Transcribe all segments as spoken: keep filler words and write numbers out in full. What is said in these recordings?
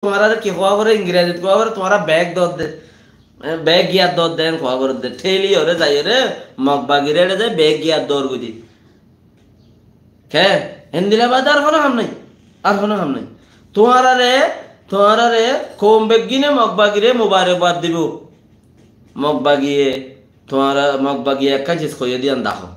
tuáñrare ki hoó goré, Ingrazit hoó goré, tuáñra bek dór de. Eh, bek giyar dór de, en hoó goré de. Theli ore zai ore, Mog bagire ere zai bek giyar dór goi de. Ke? Endilla bade ar hono ham nai. Ar hono ham nai. Tuáñrare, tuáñrare koum beggine Mog bagire mubarakbad dibo. Mog bagiye, tuáñra, Mog bagiye ekkán sis hoiyé de yián dahó.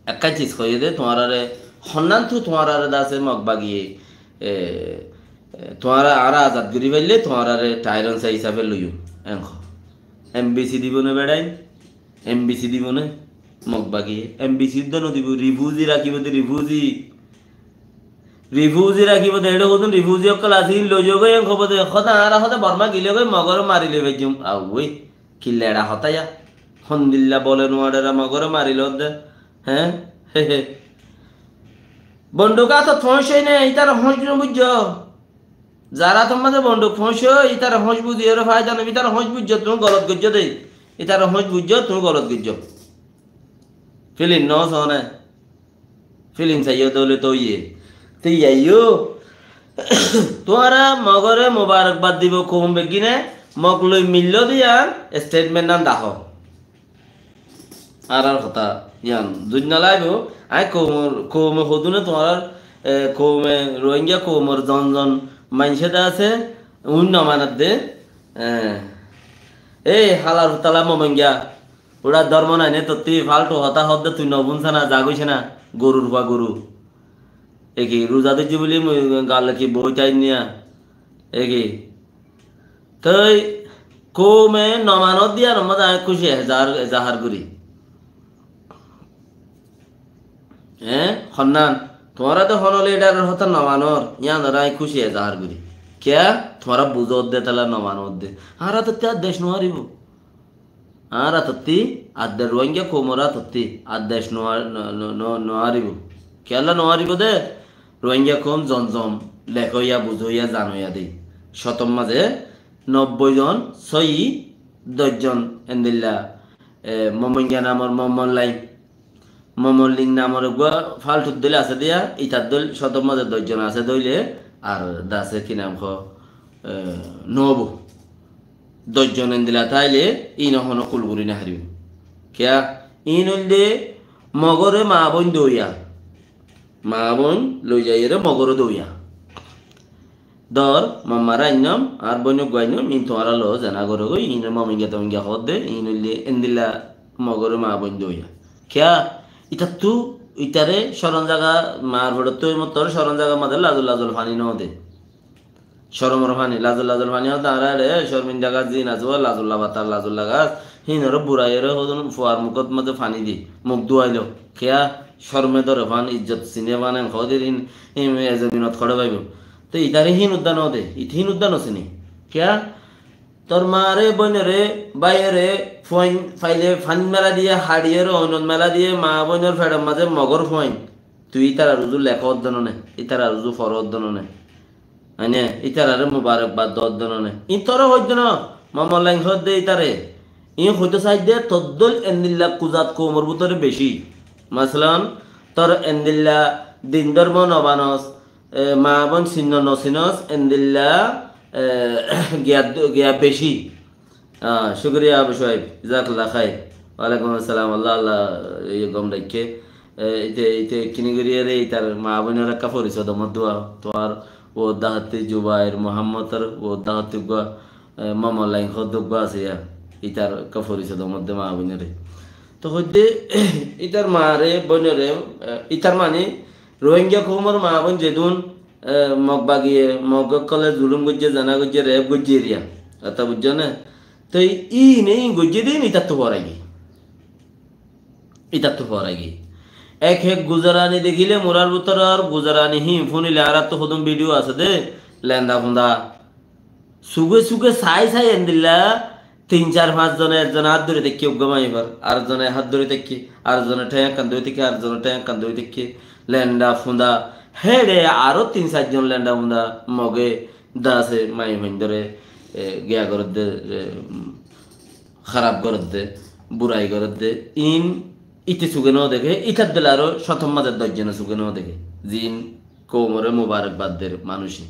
Ekkán sis hoiyé de tuáñrare, honnán tu tuáñrare dase Mog bagiye, e, e, tuáñra añára azad gori faille tuáñrare tairon sa hisabe loiyum. En hoó. Em bi si dibo ne beçain? Em bi si dibo ne? Mog bagiye. Em bi si udda no dibo, rifuzi rakibo de, rifuzi. Rifuzi rakibo de, eçe hodún rifuzi okkol asé, ín loi zagói, en hobo de, hoda añára hoda Borma gile goi, Mogore mari loi faijjum. Awoi, ki leça hotá ya? Hondilla bole nuaçera Mogore mari loi de? Hé? Bonduk átot foóñsoi ne, ítara hoóñs no buijjó. Zar átor maze bonduk foóñsoi, ítara hoóñs buziyóre faida nai, ítara hoóñs buijjó, tuñí golot goijjó de. Ítara hoóñs buijjó, tuñí golot goijjó. Filim no sone. Filim saiyó dóile to óiye. Te yaiyo, tuáñra Mogore mubarakbad dibo koum beggine, Mog loi milló de yián statement nan dahó. Añárar hotá yián duit no laibo. Añí koumor, koume hodúne tuáñrar, e, koume Rohingya koumor zon zon maincé de asé, uin no manar de. E, e, halar hutala Momingya. Ura dormo nai ne tottí, faltu hotá hoó de, tui no fúnsa na, zagói se na, gorur fua goru. E ki, ruza dóijji buli mui galle ki boi thaiyum niya? E ki? Toi koume no manor de yián or maze añí kúci ezahar, ezahar gorí. E, honnán, tuáñra de hono lidar or hotá no manor, yián ore añí kúci ezahar gorí. Kiyá? Tuáñra buzó de tala no manor de. Añára tottí ar dec no aribo. Añára tottí, ar de Rohingya koumor tottí, ar dec no, no, no, no, no aribo. Kiyólla no aribo de? Rohingya koum zon zon lekóiya, buzóiya, zanoiya de. Cótor maze nobboi zon sóiyi, doc zon endilla, e, Momingya namor Momon Laing. Momon Laing namor eggúa faltur dóil asé de yián, itar dóil cótor maze doc zon asé dóile, ar dase ki nam hoó, e, no óibo. Doc zon endilla táile, íine hono kul gorí no faribo. Kiyá? Íin óilde Mogore maa boin doiya. Maa boin loi zaiyóre Mogore doiya. Dór, mammare ainnóm, añár boin eggúa ainnóm, íin tuáñra loo, zena goró goi, íin Momingya Tomingya hoó de, íin óilde endilla Mogore maa boin doiya. Kiyá? Itattú, itare coron zaga, maar foçottú mottor coron zaga maze lazol lazol faní no de. Coromor faní, lazol lazol faní hoó de añára eçe, e, corminda gas zin asé, uá lazol labatar, lazol lagas, híinore buraiyóre hodún fuar mukót maze faní di, muk duwailo. Kiyá? Corme dóre fán, ijjot sine fán, en hoó de híin, híin e zominot hoçé faibo. Te itare híin udda no de, ite híin udda no sine. Kiyá? Tor maare, boinore, báiyore, fuain faile fanit mela diye, haçiyore oinot mela diye, maa boinor feçor maze Mogor fuain. Tui ítarar uzu lekó udda no ne, ítarar uzu foró udda no ne. Mane, ítarare mubarakbad dó udda no ne. Íin tore hoidde no, Momon Laing hoidde ítare. Íin hoito saidde tor dóil endilla kuzat koumor bútore beci. Masalan, tor endilla din dormo no manos, e, maa boin sinno no sinos, endilla, e, giya, giya beci. Ah, cúkuriya Abu Shuaib, jazakallah khair. Walaikum assalam, Allah, Allah, iye gom raikké. E, ite, ite kini goriyóre itar maa boinor ekká foriso do modduwa, tuáñr uodda hatti Jubair Muhammador uodda hatti uggúa, e, Momon Laing hoddé uggúa asé ya, itar ekká foriso do modde maa boinore. To hoidde, itar maare, boinore, e, itar mani, Rohingya koumor maa boin zedún, e, Mog bagiye, Mog ókkole zulum goijje, zena goijje, rep goijje eriya. Hotá buijjó ne? Toi íine íin goijje de íin itattú foraigi. Itattú foraigi. Ek ek guzarani dekíle murar bútore ar guzarani híin fúnile añárattu hodún bidiyo asé de, lenda funda. Suge suge sai sai endilla tin sar fañs zone ekzone hát dóri táikke uggúa maiyafua, ar zone hát dóri táikke, ar zone théng ekkán dóri táikke, ar zone théng ekkán dóri táikke, lenda funda, héçe aró tin sar zon lenda funda Moge dase maiyafuaindóre, e, giya goredde, e, um, háraf goredde, burai goredde, íin ite suge no deké, itar dóilla aró cótor maze doc zone suge no deké, ziín koumore mubarakbad der manúic ín.